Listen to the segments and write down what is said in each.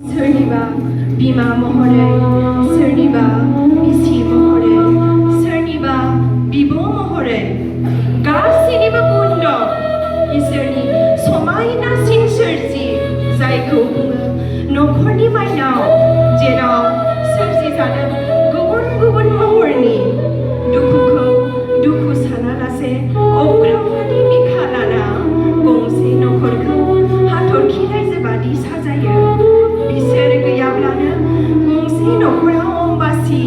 सोरनिबा बिमा महरै सोरनिबा बिसि महरै सोरनिबा बिब' महरै गासैनिबो गुन दं इसोरनि समायनासिन सोरजि जायखौ बुङो नखरनि माइनाव जेराव सोरजिजादों गुबुन गुबुन महरनि दुखुखौ दुखु सानालासे अख्रांनि बिखा लाना गंसे नखरखौ हाथरखि रायजो बादि साजायो बिसोर गैयाब्लानो गंसे नखरा अम्बासि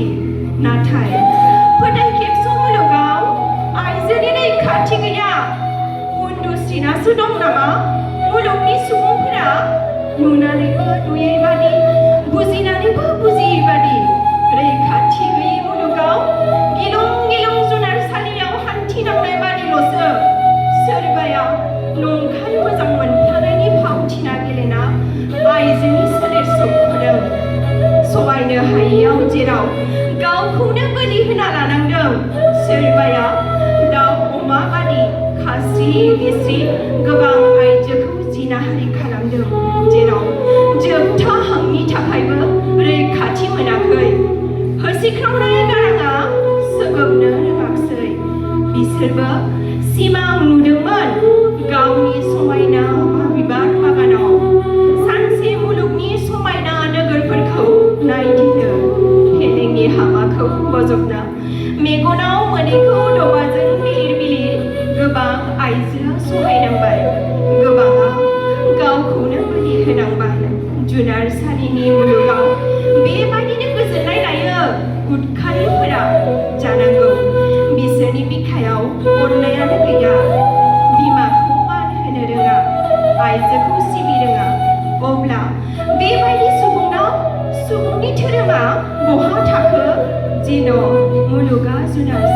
नाथाय फोथायखेबस' मुलुगाव आइजोनि रैखाथि गैया उन्दुसिनासो दं नामा मुलुगनि सुबुंफोरा नुनानैबो नुयै बादि बुजिनानैबो बुजियै बादि रैखाथि गैयै मुलुगाव गिलं गिलं जुनारसालियाव हान्थिनांनाय बादिल'सो सोरबाया नंखाय मोजां मोनफ्लानायनि फावथिना गेलेना आइजोनि सोलेर सोबख'दों सहायनो हायैयाव जेराव गावखौनो बोलि होना लानांदों सोरबाया दाउ अमा बादि खास्रि बिस्रि गोबां आइजोखौ जिनाहारि खालामदों जेराव जोबथा हांनि थाखायबो रैखाथि मोनाखै होसिख्रावनाय गाराङा सोगोमनो रोङाखसै बिसोरबो सिमां नुदोंमोन गावनि समायना बिबार बागानाव सानसे मुलुगनि समायना नोगोरफोरखौ नायदिंनो फेलेंनि हामाखौ बजबना मेगनाव मोदैखौ दबाजों बिलिर बिलिर गोबां आइजोआ सहायनांबाय गोबाङा गावखौनो बोलि होनांबाय जुनारसालिनि मुलुगाव बेबायदिनो गोजोननाय लायो उदखारिफोरा जानांगौ बिसोरनि बिखायाव अननायानो गैया बिमाखौ मान होनो रोङा आइजोखौ सिबि रोङा अब्ला बेबायदि सुबुंनाव सुबुंनि धोरोमा बहा थाखो जेन' मुलुगा जुनार